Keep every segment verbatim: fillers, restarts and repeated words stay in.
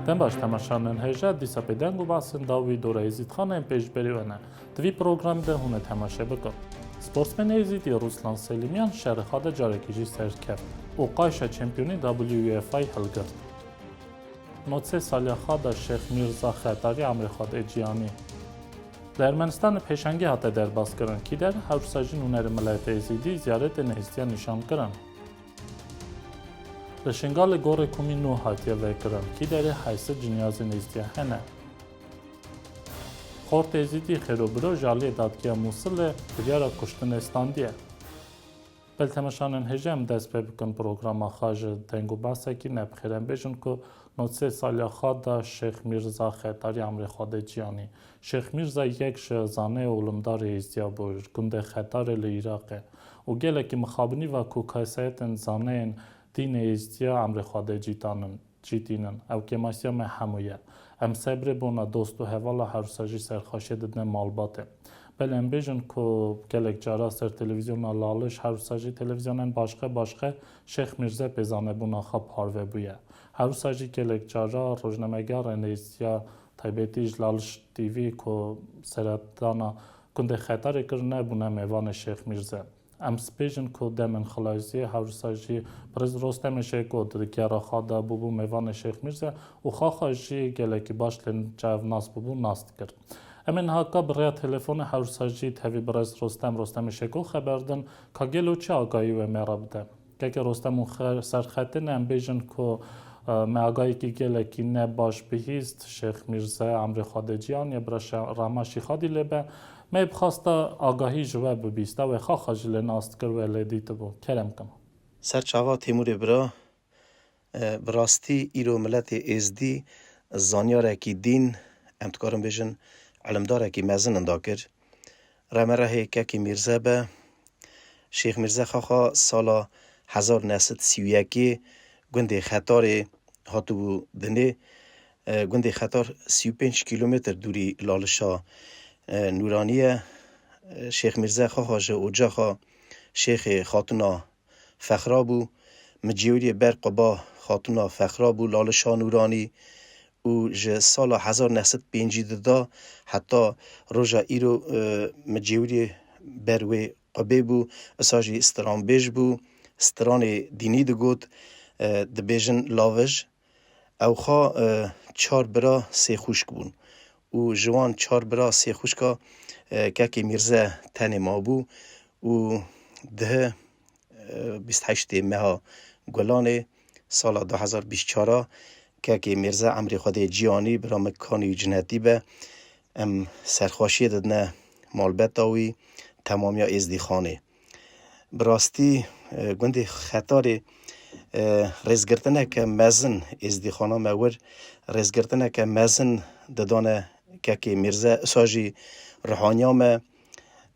Dem baş temaşanên hêja, dîsa pê deng û behsên dawî dora Êzîdxanê yên pêşberî we ne. Di vî programî de hûn ê temaşe bikin. Sportsmenê Êzîdî Ruslan Selîmiyan şerê xwe de carekî jî serkeft û qayşa çempiyonî W U F A yê hilgirt. Nod sê saliya xwe da Şêx Mîrza Xetarî emrê xwe dê cîhanî. Li Ermenistanê pêşengî hate derbazkirin, kî derê her wisa jî nûnerê miletê Êzîdî ziyaretê nêzîtiya nîşan kirin. Li Şingalê gorê komî nû hatiye vekirin, kî derê heyşt sed cinyazên Êzîdiya hene. Xortê Êzîdî Xêro Biro ji aliyê dadgeha Mûsilê biryara kuştinê standiye. Belê temaşanên hêja, em dest pê bikin programa xwe ji deng û behsekî. Ne bi xêr, em bêjin ku nod sê saliya xwe da Şêx Mîrza Xetarî emrê xwe dê cîhanî. Şêx Mîrza yek ji zaneyê û limdarê Êzdiya bû, ji gundê Xetarê li Iraqê û gelekî mixabinî ve ku kesayetên zaneyên dînê Êzdiya emrê xwe dê cîtanin, cîtînin. Ew kêmasiya me hemû ye. Em sebrê bona dost û hevala her wisa jî serxweşiyê didine malbatê. Belê em bêjin ku gelek cara ser televîzyona Laliş, her wisa jî televîzyonên başqe başqe Şêx Mîrze pê zanebûna xwe parve bûye. Her wisa jî gelek cara rojnamegerên Êzdiya taybetî ji Laliş T V ku seredana gundê Xetarê kirine, bûne mêvanê Şêx Mîrze. Em spêjin ku demên xilasiyê her wisa jî birêz Rostemê Şêko di gera xwe de bûbû mêvanê Şêx Mîrze û xaxa jî gelekî baş lê çav nas bûbû, nas dikir. Em ê niha ka bi rêya telefonê her wisa jî tevî birêz Rostem, Rostemê Şêko xeber din ka gelo çi agahî wê me re bide. Kekê Rostem û xer-, serxetê ne, em bêjin ku, e, me agahiyekî gelekî ne baş bihîst, Şêx Mîrze emrê xwe dê cîhanê, bira Şe-, Rama Şîxadî lê be. Me bi xwesta agahî ji we bibîsta, wê xaxa jî lê nas dikir, wê lê dîtibû. Kerem kin. Ser çava Têmûrê bira, e, bi rastî îro miletê Êzdî zanyarekî dîn, em dikarin bêjin, ilimdarekî mezin inda kir. Remerehê Kekê Mîrze be. Şêx Mîrze xaxa sala hezar neh sed sî û yekê gundê Xetarê hatibû dinê. E, gundê Xetar sî û pênc kîlometr dûrî Lalişa, e, Nûranî ye. E, Şêx Mîrze xaxa ji ocaxa Şêxê Xatuna Fexra bû, micêwiriyê ber Quba Xatuna Fexra bû, Lalişa Nûranî û ji sala hezar neh sed pêncî du de heta roja îro, e, micêwiriyê ber wê Qubê bû, isa jî stranbêj bû, stranê dînî digot, e, dibêjin Lavij. Ew xwe, e, çar bira sê xwişk bûn û ji wan çar bira sê xwişka, e, Kekê Mîrze tenê mabû û dihê, e, bîst heştê meha Gulanê sala du hezar bîst çar a Kekê Mîrze emrê xwe dê cîhanî, bira min kanî û cinetî be. Em serxweşiyê didine malbeta wî, temamiya Êzdîxanê. Bi rastî, e, gundê Xetarê, e, rêzgirtineke mezin, Êzdîxana me wir rêzgirtineke mezin didane Kekê Mîrze, isa jî ruhaniya me.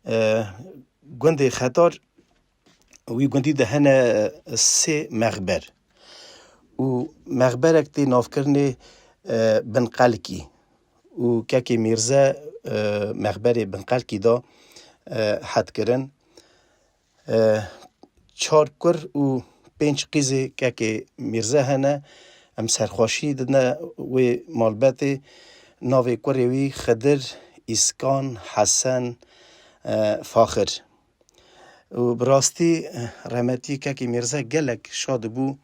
E, gundê Xetar, wî gundî de hene, e, sê mexber û mexberek tê navkirinê, e, Binqelkî û Kekê Mîrze, e, mexberê Binqelkî de, e, hetkirin. E, çar kur û pênc qîzê Kekê Mîrze hene. Em serxweşî didine wê malbetê. Navê kurê wî Xidir, Îskan, Hesen, e, Faxir. Û bi rastî, e, remetî Kekê Mîrze gelek şa dibû,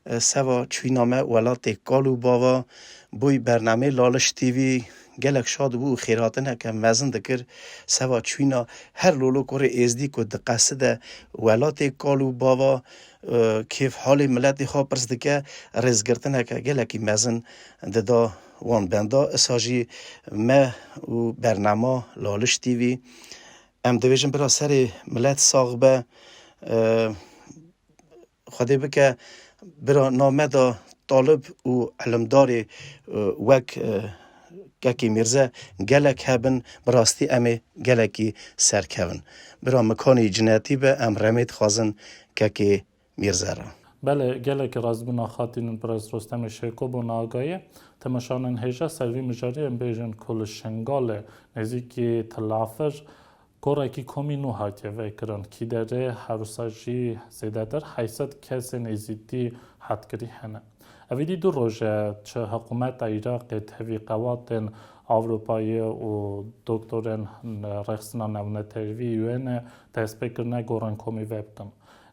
e, seva çûyîna me welatê kal û bava, boy bernameyê Laliş T V gelek şa dibû û xêrhatineke mezin dikir. Seva çûyîna her lolo kurê Êzdî ku diqeside welatê kal û bava, e, kêf halê miletê xwe pirs dike, rêzgirtineke gelekî mezin dida wan benda. Isa jî me û bernama Laliş T V, em dibêjin bira serê milet sax be. E, Xwedê bike bira nav me de talib û ilimdarê, e, wek, e, Kekê Mîrze gelek hebin, bi rastî em ê gelekî serkevin. Bira min kanî cinetî be, em remê dixwazin Kekê Mîrze re. Belê, gelekî rastbûna xatînin birêz Rostemê Şêko bo nagayê. Temaşanên hêja, ser vî mijarê em bêjin ku li Şingalê nêzîkî Tilafir gorekî komî nû hatiye vekirin. Kî derê her wisa jî zêdetir heyşt sed kesên Êzîdî hetkirî hene. Evîdî du roj e çi hikûmeta Iraqê tevî qewatên Ewropayê û doktorên Rêxistina Navnetewî, U N, destpê kirine gorên komî vebikin.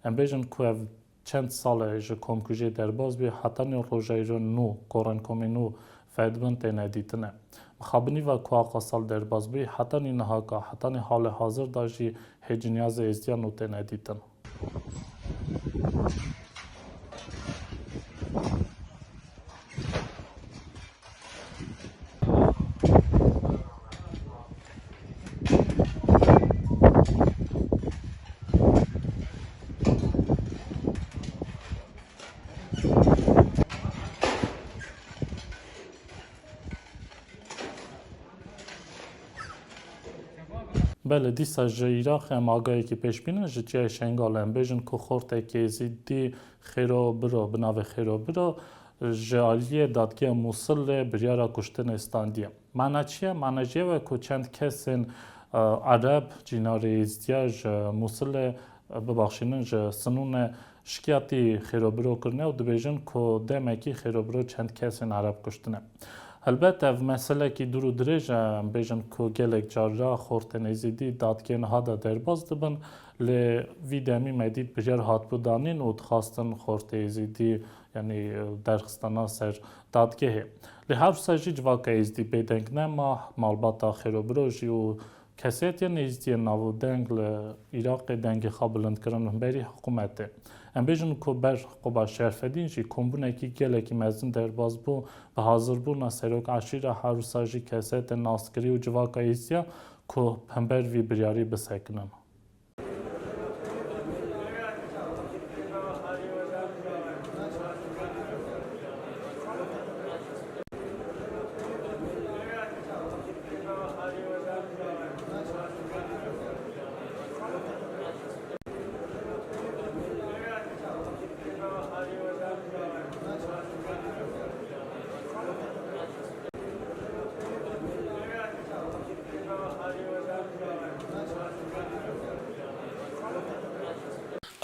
Em bêjin ku ev çend sal e ji komkujiyê derbas bî, hetanî roja îro nû gorên komî nû vedibin têne dîtine. Mixabinî ve ku aqa sal derbas bî, hetanî nihaka, hetanî halê hazir de jî hêcîniyazê êzdiya nû têne dîtin. Belê, dîsa ji Iraqê em agahekî pêş bînin, ji Çiyayê Şengalê em bêjin ku xortekî êzidî Xêro Biro, bi navê Xêro Biro, ji aliyê dadgeha Mûsilê biryara kuştinê standiye. Mana çi ye? Mana jê ye ku çend kesên, e, Ereb, cînarê êzdiya ji Mûsilê, e, bibaxşînin, ji Sinûnê, şikiyatî xêrobiro kirine û dibêjin ku demekî xêrobiro çend kesên Ereb kuştine. Helbet ev meselekî dûr û dirêj e, em bêjin ku gelek cara xortên êzidî dadgehê niha de derbas dibin, lê vî demî me dît biryar hatibû danîn û dixwastin xortê êzidî, yanî derxistana ser dadgehê. Lê her wisa jî civaka êzidî bêdeng nema, malbata xêrobiro jî û kesêtiyên êzidiyên navûdeng li Iraqê dengê xwe bilind kirin hemberî hikûmetê. Em bêjin ku ber Quba Şerfedîn jî kombûnekî gelekî mezin derbas bû, bi hazirbûna serok eşîra her wisa jî kesêtên naskirî û civaka êzidiya ku hember vî biryarî bisekinin.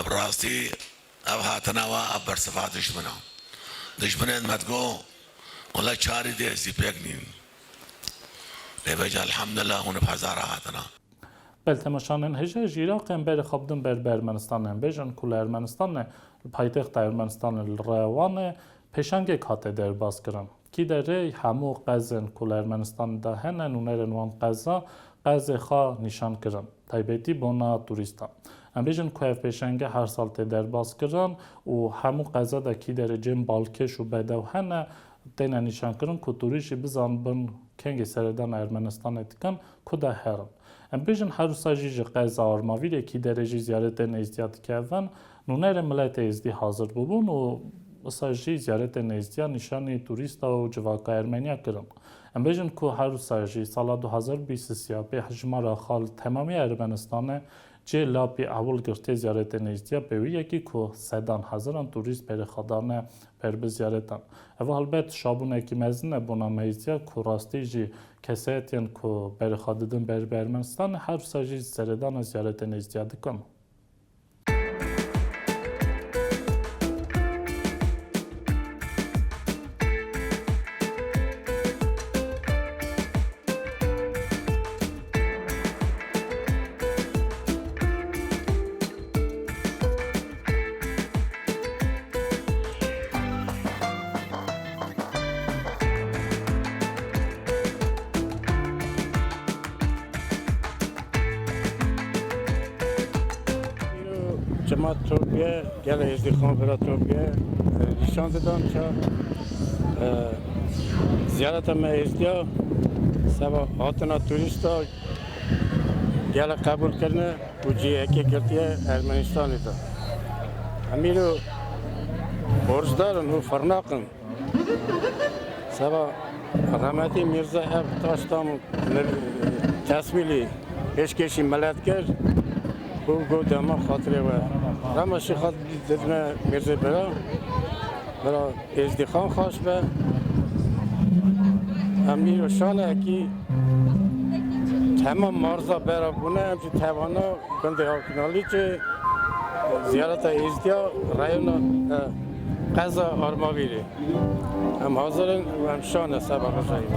Bi rastî ev hatina we ev bersiva dijmin e. Dijminên me digo, wele çarî dê ez jî pêk nîn. Lê vêca elhamdulillah hûn bi hezara hatine. Bel temaşanên hêja ji Iraqê em berê xwe bidin ber bi Ermenistanê. Em bêjin ku li Ermenistanê, li paytexta Ermenistanê li rêya Wanê pêşangek hate derbas kirin. Kî derê hemû qezên ku li Ermenistanê de hene, nûnerên wan qeza, qezê xwe nîşan kirin. Taybetî bona turîsta. Em bêjin ku ev pêşange her sal tê derbas kirin û hemû qeza de kî derê cem balkêş û bedew hene, têne nîşankirin ku turîst jî bizanibin kengê seredana Ermenistanê dikin, ku de herin. Em bêjin her wisa jî ji qeza Armavîrê kî derê jî ziyaretên êzdiya dikevin. Nûnerê miletê êzdî hazir bûbûn û wisa jî ziyaretên êzdiya nîşanî turîsta û civaka Ermeniya kirin. Em bêjin ku her wisa jî sala du hazar bîst û sê pê hejmara xwe li temamî Ermenistanê cê lapî ewil girtiye ziyaretên êzdiya, pê wî yekî ku sedan hezaran turîst berê xwe dane ber bi ziyaretan. Ev helbet şabûnekî mezin e bona me êzdiya ku rastî jî kesayetiyên ku berê xwe didin ber bi Ermenistanê her wisa jî seredana ziyaretên êzdiya dikin. Îro cemaat Tirkiye, gelê Êzdîxan vira Tirkiye, e, nîşan didan ça, e, ziyareta me êzdiya, seba hatina turîsta gelê qebûl kirine û cihekê girtiye Ermenistanê de. Em îro borcdar in û firnaq in. Seba rehmetî Mîrze ev taş tam li teswîlî pêşkêşî milet kir û got dema xatirê we. Rema şî xat didine Mîrze bira, bira Êzdîxan xaş be. Em îro şanekî hema marza bera bûne, em jî tewana gundê Hakinalîçê ziyareta Êzdiya reyna, e, Qeza Armavîrê. Em hazir in û em şane seba Qezayê.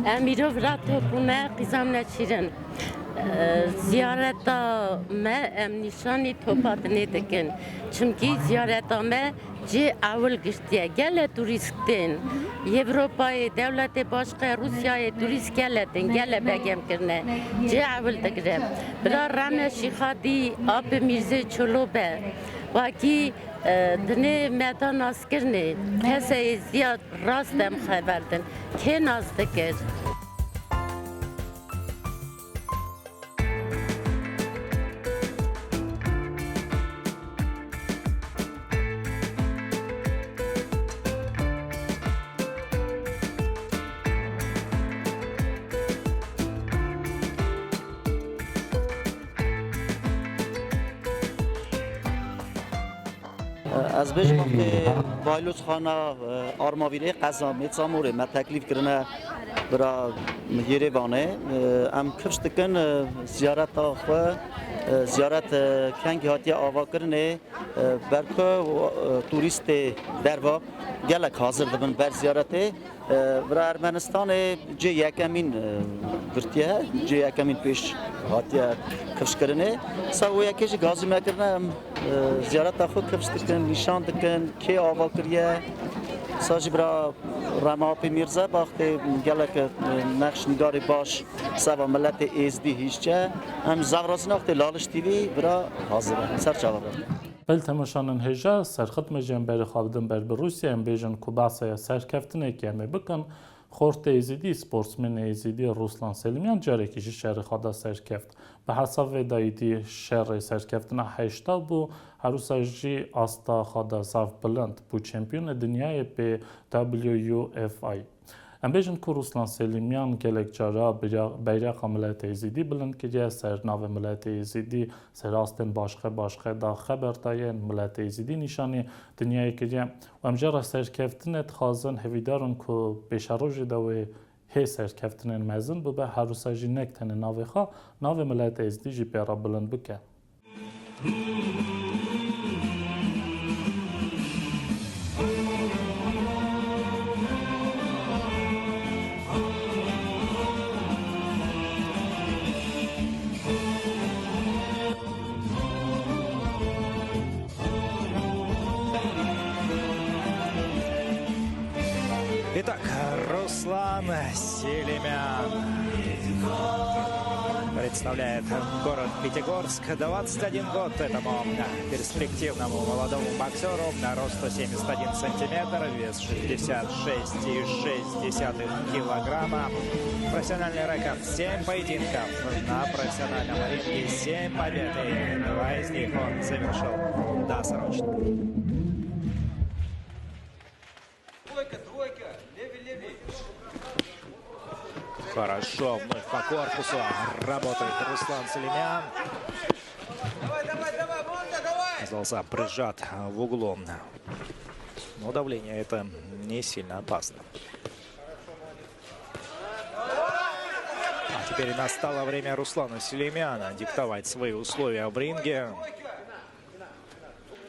Em îro vira top bûne, qîza min e şîrin. Ziyareta me em nîşanî topa dinê dikin. Çimkî ziyareta me cê ewil girtiye. Gele turîst tên. Yevropayê, dewletê başqe, Rûsyayê turîst gele tên, gele begem kirine. Cê ewil digire. Bira Rame Şîxadî, Apê Mîrzê Çolobe. Wakî, e, dinê me da naskirinê. Keseyê ziyad rast em xeber din. Kê nas dikir? Ez bêjim, wextê Baylozxana, e, Armavîrê, qeza Mêtsamorê me teklîf kirine bira Yêrêvanê. E, em kifş dikin, e, ziyareta xwe, e, ziyaret, e, kengî hatiye avakirinê, e, ber ku, e, turîstê derva gelek hazir dibin ber ziyaretê. E, vira Ermenistanê cê yekemîn, e, girtiye, cê yekemîn pêş hatiye kifşkirinê. Sa wê yekê jî gazî me kirine, em, e, ziyareta xwe kifş dikin, nîşan dikin, kê ava kiriye. Sa jî bira Rema Apê Mîrze, baxtê gelek, e, nexşnîgarê baş seba miletê Êzdî hîşçe. Em zevrazîna wextê Laliş T V vira hazir e. Ser çava be. Belê temaşanên hêja, serxitmê jî em berê xwe bidin ber bi Rûsya, em bêjin ku behsa ya serkeftinekê em ê bikin. Xortê Êzidî, sportsmenê Êzidî Ruslan Selîmyan carekî jî şerê xwe da serkeft. Bi hesab vê dayî dî şerê serkeftina heşta bû, herwisa jî asta xwe da zaf bilind bû, çempiyonê dinyayê pê W U F I. Em bêjin ku Ruslan Selîmyan gelek cara beyra-, beyraqa miletê Êzidî bilind kiriye, ser navê miletê Êzidî, ser astên başqe başqe da xeber daye, miletê Êzidî nîşanî dinyayê kiriye. Û em jê re serkeftinê dixwazin, hêvîdar in ku pêşerojê de wê hê serkeftinên mezin bibe, herwisa jî nek tenê navê xwe, navê miletê Êzidî jî pê re bilind bike. Итак, Руслан Селимян представляет город Пятигорск. Двадцать один год этому перспективному молодому боксеру. Рост сто семьдесят один сантиметр, вес шестьдесят шесть и шесть десятых килограмма. Профессиональный рекорд: семь поединков на профессиональном ринге, семь побед. И два из них он завершил досрочно. Хорошо, вновь по корпусу работает Руслан Салимян. Оказался прижат в углу. Но давление это не сильно опасно. А теперь настало время Руслана Сулеймяна диктовать свои условия в ринге.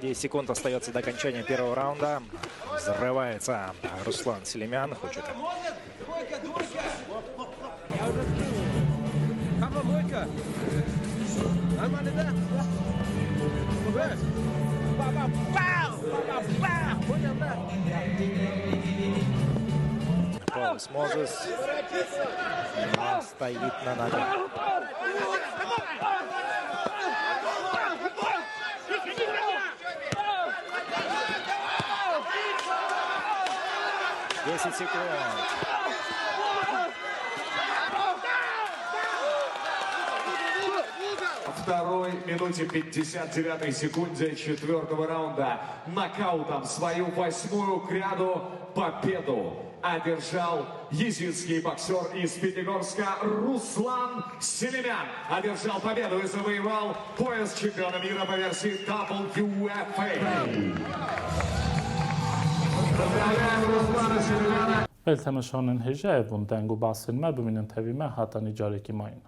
Десять секунд остается до окончания первого раунда. Взрывается Руслан Селимян. Хочет. Папа, мойка. Нормально, да? Да. Папа, пау! Папа, пау! Понял, да? Паулус Мозес стоит на ногах. Десять секунд. Второй минуте пятьдесят девятой секунде четвёртого раунда нокаутом свою восьмую к ряду победу Одержал езидский боксер из Пятигорска Руслан Селимян. Одержал победу и завоевал пояс чемпиона мира по версии W F A. Поздравляем Руслана Селимяна. Belê temaşevanên hêja, ev bûn deng û behsên me, bimînin tevî me, hetanî carekî mayîn.